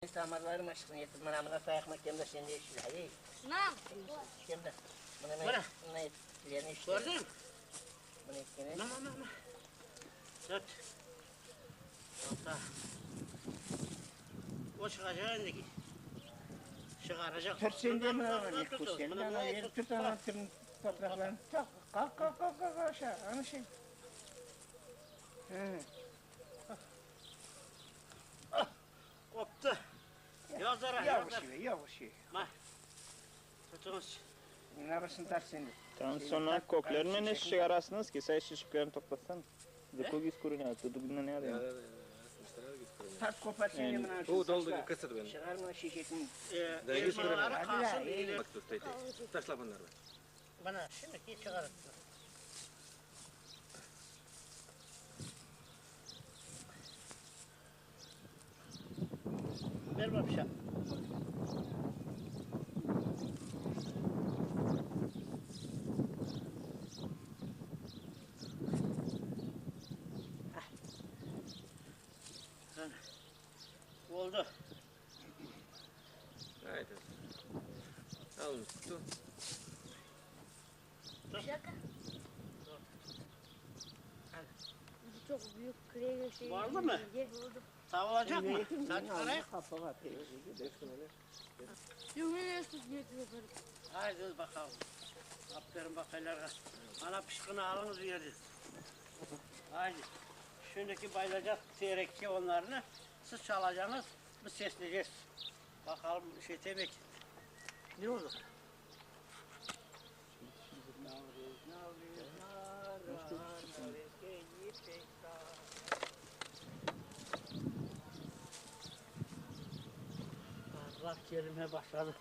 Damarlarım açıqsın etip, mına, mına tayaq makemde sen de işle, ey. Nam. Kemde, mına, mına, mına etip, tilerini işle. Kördiñ? Mına etkene. Mına, mına, mına. Tut. Toqta. O çıqacaq endiki. Çıqaracaq. Tut sen de mına, ne kösterdi, ana, eri tut, ana, tırn topraqlarını. Qalq, qalq, qalq, qalq, aşağı, ana şey. He. Qoptı. Yazara, Yavaş yazar. yürü, yavaş yürü. Ma. Tutuñız. Mına birisini tart sen de. Tamam, soñra köklerinen ne çıqarasıñız ki, say şişiklerini toqtatsañ, köküs körüne, tütügünden ne alayım? Tart qopar sen de mına şunu taşla. Çıqar mına şişesini. Elmaları qalsın. Taşla bunlarnı. Mına, şimdiki çıqarıp. Ver bana bıçaq. Oldu. Haydi. Alın kutu. Şaka. Bu çok büyük küre şey. Vardı mı? Oldu. Tavılacaq mı? Sen çıqarayıq. Haydi bakalım. Aferin baqaylarğa. Ana pışqını alıñız bu yerden. Haydi. Şimdiki bayılacaq terekke onlarnı. Siz çalacaqsıñız, biz sesleneceğiz. Bakalım şey demek. Ne oldu? Qarlar kelmeye başladı.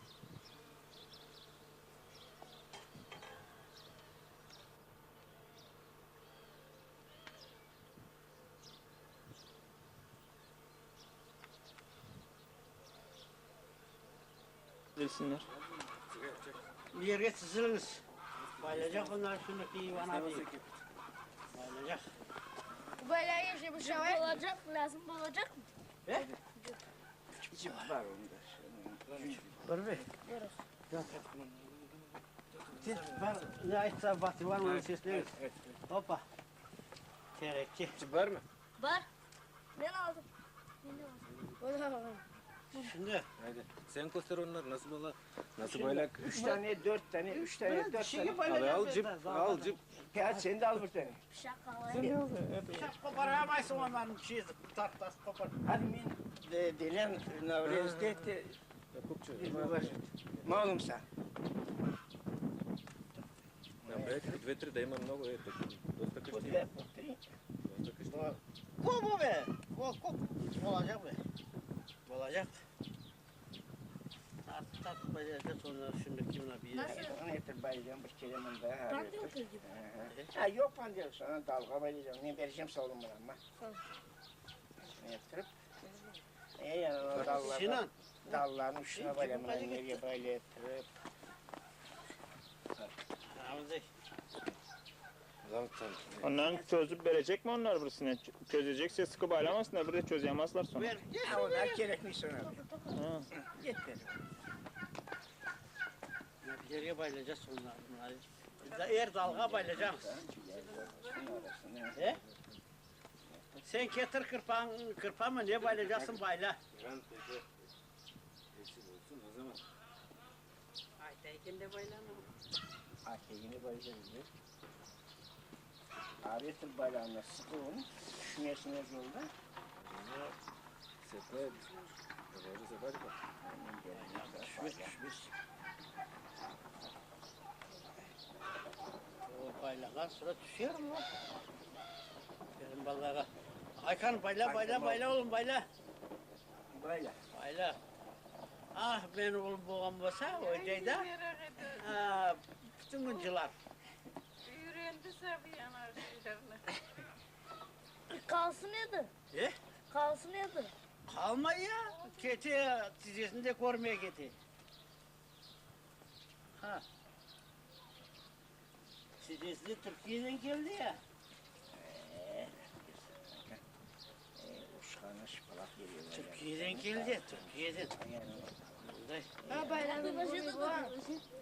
Bilsinler. Bir yerge tiziliñiz. Bayılacaq onlar şimdiki İvan abi. Bayılacaq. Olacaq, lazım olacaq mı? E? Cip var onda. Bir mi? Var, ne aytsa batı var mı sesleniriz. Hoppa. Terekçi. Var mı? Var. Ben aldım. Ben de aldım. Şimdi Haydi. Sen göster onları nasıl bala, nasıl baylak. Üç tane, dört tane, üç tane, dört Şimdi tane. bayılacaq. Al cip, al cip. Ya sen de al bir tane. Bıçaq alayım. Bıçaq qoparamaysiñ onlarnıñ çizip, tart tart qopar. Hadi men de delen Navrez'de de Malum sa. Да, belki две три да има много е доста Po къщи. dve, po tri. Доста къщи. Köp o be. O köp olacaq be. Olacaq. Tart tart bayılacaq onlar şimdi kimler bir Nasıl? Onu getir bayılacağım bir kere mında. Pandelka gibi. Ha yok pandel sana dalga bayılacağım. Ne vereceğim sağolun bana ama. Tamam. Ne yaptırıp? E yani o dallardan, Sinan. dalların uçuna böyle Kim mına kaçı nereye böyle ettirip. Ramazan. Zamttan. Onların çözüp verecek mi onlar birisine? Çözecekse sıkı bağlamasınlar, bir de çözemezler sonra. Ver. Ha onlar gerekmiyor sonra. Ha. Yeter. Bir yerge bayılacağız onlar. Er dalğa bayılacağız. He? Sen getir kırpan, kırpan mı ne bayılacaksın bayla. İran peki. Hepsi olsun o zaman. Aytayken de baylamam. Ateğini bayılacağız. Ağrı baylağına sıkı onu. Düşmesine zorla. Sefer. Doğru sefer bak. Düşmüş düşmüş. O baylağa sıra düşer mi? Benim balığa. Aykan bayla bayla bayla oğlum bayla. Bayla. Bayla. Ah ben oğlum boğam bolsa o cayda. Ah, bütün gün cılar. Üyrendi tabii yanar şeylerine. Kalsın edi. E? Kalsın edi. Kalma ya. Kete tizesini de körmeye kete. Ha. Tizesi de Türkiye'den geldi ya. Ee, uçkanı. Türkiyeden keldi, Türkiyeden. Bunday. Ha bayramı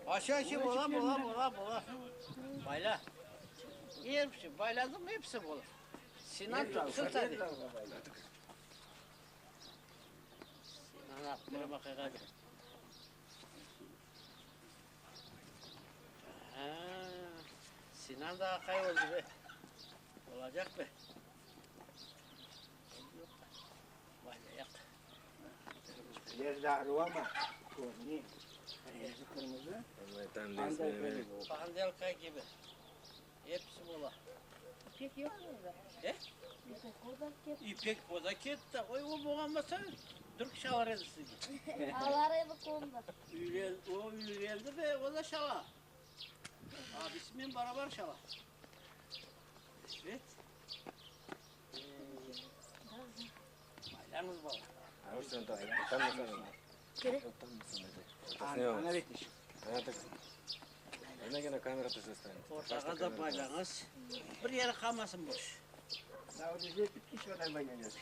Aşağı aşağı bola bola bola bola. Bayla. Hepsi bayladım hepsi bola. Sinan tutsun tabi. Sinan attırı bakayım hadi. Ha, Sinan da akay oldu be. Olacak be. Yok. Baylayak. Biraz ağrı ama. Görünüyor. Kırmızı kırmızı. Там Anda böyle bu. Pandelka gibi. Hepsi bola. İpek yok mu orada? He? İpek oradan ket. İpek o da ketti. Oy o boğanmasa Türk şalar edi sizge. Alar edi kolunda. Üylen, o üylendi ve o da şala. Abisiyle beraber şala. Evet. Baylanız baba. Там не са. Къде? Там не са. Ana, ana bitiş. А, така. Веднага на камерата ще стане. Ortağa da baylanız. Bir yere kalmasın boş. Daha düzeltip hiç kadar baylanacağız.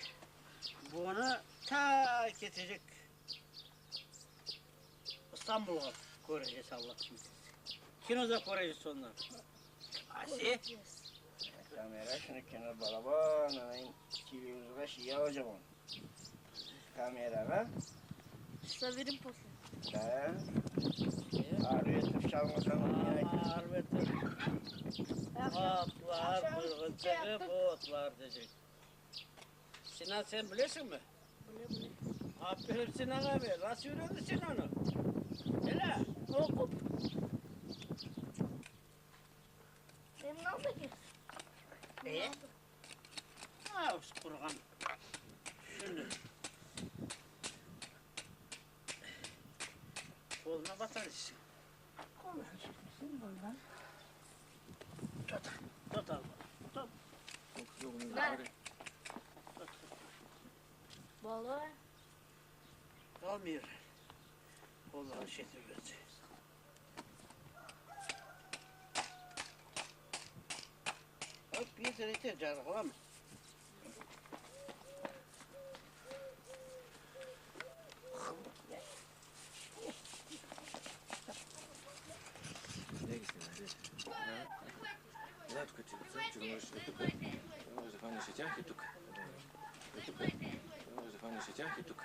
Bunu ta getirecek. İstanbul'a göreceğiz Allah kısmet etse. Kinoda göreceğiz onları. Asi. Kamera şunu kenar balaban, anayın televizyona şey alacak onu. Kameraga. Saverim после. Da. Ağrı etip çalmasan onu yine. Elbette. Atlar, bırgıncığı, botlar diyecek. Sinan sen bilirsin mi? Bile bile. Aferin Sinan abi. Nasıl öğrendin sen onu? Hele. Okup. Benim nasıl ki? E? Ha, kurgan. Şimdi. Koluna batar işte. Tut. Tut al. Tut. Tut. Balığı. Kalmıyor. Koluna şey götür. Hop yeter yeter cargılama. Не ги снимай. Да, тук ти, че го можеш и тук. Можеш да хванеш и тях и тук. И тук. Можеш да хванеш и тях и тук.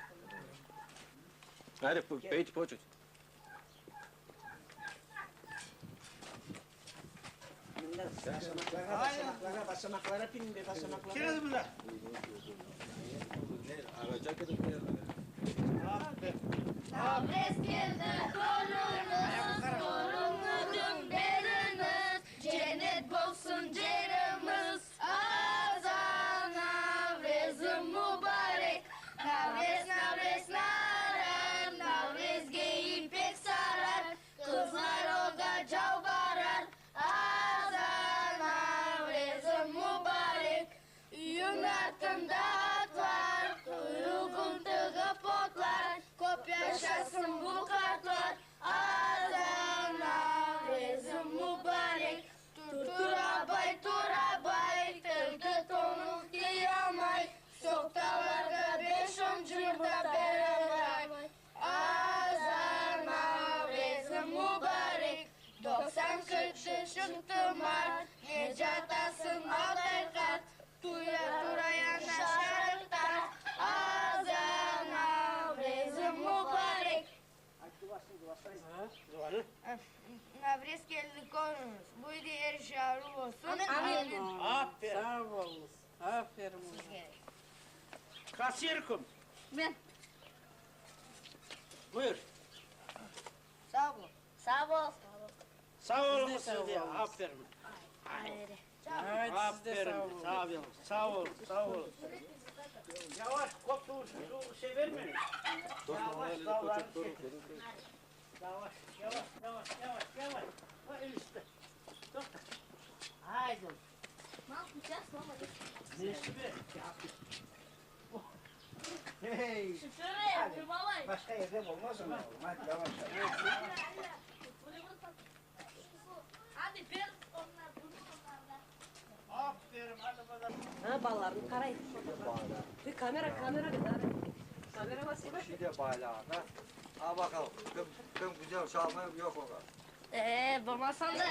Айде, пейте почвайте. Basamaklara, basamaklara, basamaklara binin be basamaklara. Kiraz bunlar. Не, абе, чакай да пеят, бе. Aferin. Navrez geldi torunuz, torunlu dümberiniz, cennet bolsun cerimiz. Azan Navrez'in mübarek, Navrez Navrez narar, Navrez geyip pek sarar, kızlar oga jalvarar. Azan Navrez'in mübarek, Yün altında atlar, kuyruğun tıgıp otlar, Kop yaşasın bu kartlar, azan Navrez'in mübarek. Tur turabay turabay, tılgı tonuk diyamay, Soktalarda beş oncurda beraber. Azan Navrez'in mübarek, 90 kırkı çıktı mart, Necatasın altay kart, Tuya turaya şarkta, Azan Navrez'in mübarek. Duvarı. Navrez geldi konumuz. Buydu yer şahı olsun. Amin. Aferin. Sağ olunuz. Aferin oğlum. Kasiyer kim? Ben. Buyur. Sağ ol. Sağ ol. Sağ olun Siz de sağ siz de. olun. Aferin. Haydi siz de sağ Aferin. olun. Sağ olun. Sağ olun. Sağ olun. Yavaş koptu su şey vermeyin. Yavaş davranın. Yavaş yavaş yavaş yavaş yavaş. Bak işte. Tut. Haydi. Ne yapacağız baba? Nesi be? Hey. Şuraya tırmalayın. Başka yerde olmaz ama. Hadi yavaş yavaş. Hadi bir onlar bunu onlar. Aferin. Aferin, hadi bakalım. Ha, balalarnı qaray. Bir kamera, kamera, kamera Bir şey de baylağında. Ha bakalım. Kim, kim güzel çalmıyor yok o kadar. Ee, bulmasan da.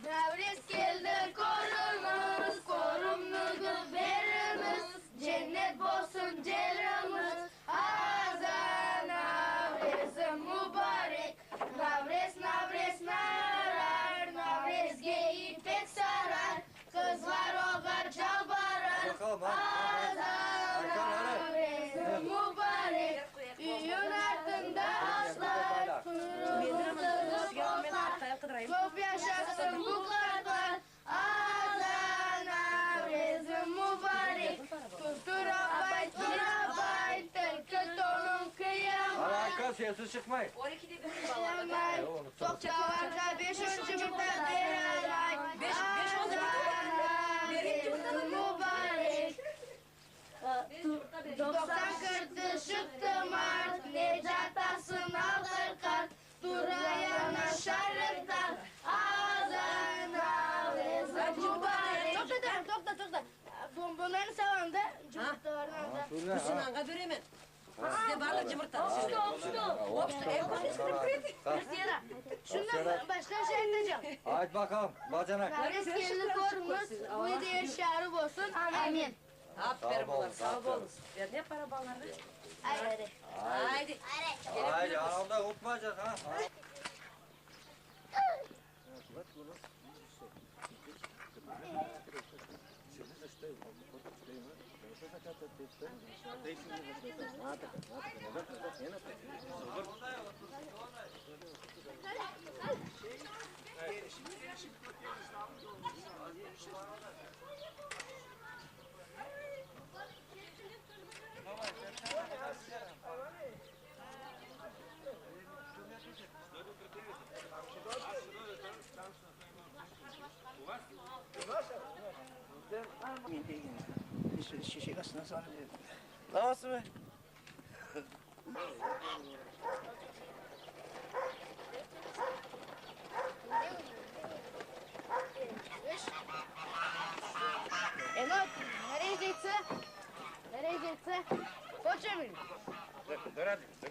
Navrez keldi korumuz, korumlugu berimiz, cennet bolsun cerimiz. Azan Navrezi mübarek, Navrez, Navrez narar, Navrezge ipek sarar, Qızlar oğa calbarar. Bakalım ha. Azan Navrezi mübarek, Üyün artında atlar, Quyruğın tıgıp otlar, Köp yaşasın bu qartlar, Azan Navrezi mübarek. Tur apay, tur apay, Tilki tonun kıyamay. Alaka sesi çıkmay. Kıyamay. Toqtalarğa beş on yımırta beramay. Azan Navrezi mübarek. 90 kirdi şıqtı mart, Ne catasın alğır qart, Turayana şarıqtar, Azan Navrezi mübarek. Toqta, toqta, toqta. Bonbonlarnı salam da, yımırtalarnı da. Dursunanğa beremen. Sizde barlıq yımırta. Opştu, opştu. Opştu. Şundan başqa şey aytacağım. Haydi bakalım bacanak. Navrez keldi korumuz, bu yer şarı bolsun. Amin. Aferin Sağ olun, olar, sağ aferin. olunuz. Ver ne para balalarına? Haydi. Haydi. Haydi anamda unutmayacak ha. Şişe kasına sonra dedim. Nasıl be? Enot, nereye gitse? Nereye gitse? Koçum. Dur hadi dur.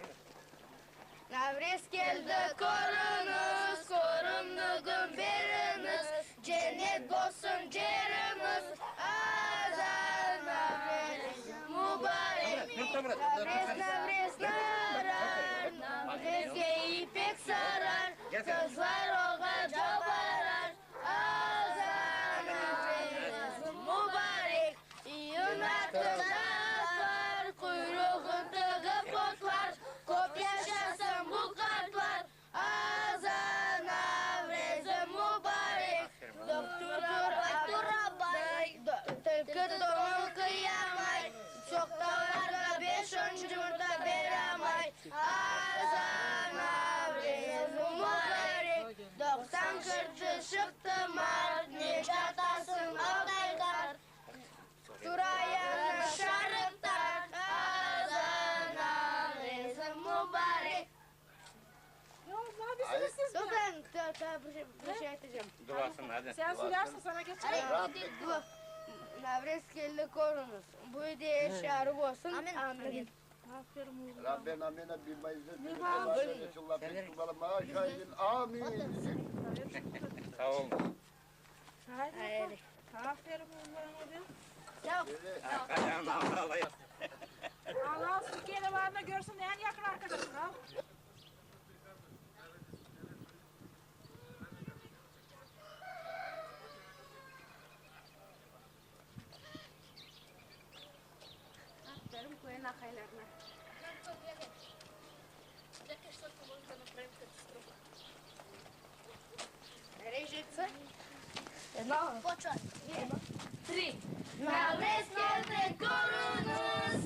Navrez keldi korunuz, korumlugun berimiz, cennet bolsun cerimiz. Azan Navrez mübarek. Navrez, Navrez narar, Navrezge ipek sarar, Qızlar oğa jalbarar. Azan Navrez mübarek. İyün artında atlar, Quyruğın tıgıp otlar, Köp yaşasın bu qartlar. Azan Navrezi mübarek. Doktor abay, Tilki tonun kıyamay, Çoqtalarğa beş on yımırta beramay. Azan Navrezi mübarek. 90 kirdi şıqtı mart, Ne catasın altay qart. Turayana şarıq tart, Azan Navrezi mübarek. Ne Toqta, toqta, bir şey, bir şey aytacağım. Duasın hadi. Sen söylersin sana geç. Navrez keldi korunuz. Bu diye şarı bolsun. Amin. Amin. Rabbena mena bima izzetine şahidin. Amin. Sağ olun. Haydi. Aferin oğlum be. Ayağını alayım. Allah olsun ki varına görsün en yakın arkadaşın al. Aferin koyun akaylarına. Nereye Jedno. Три. Navrez keldi korunuz.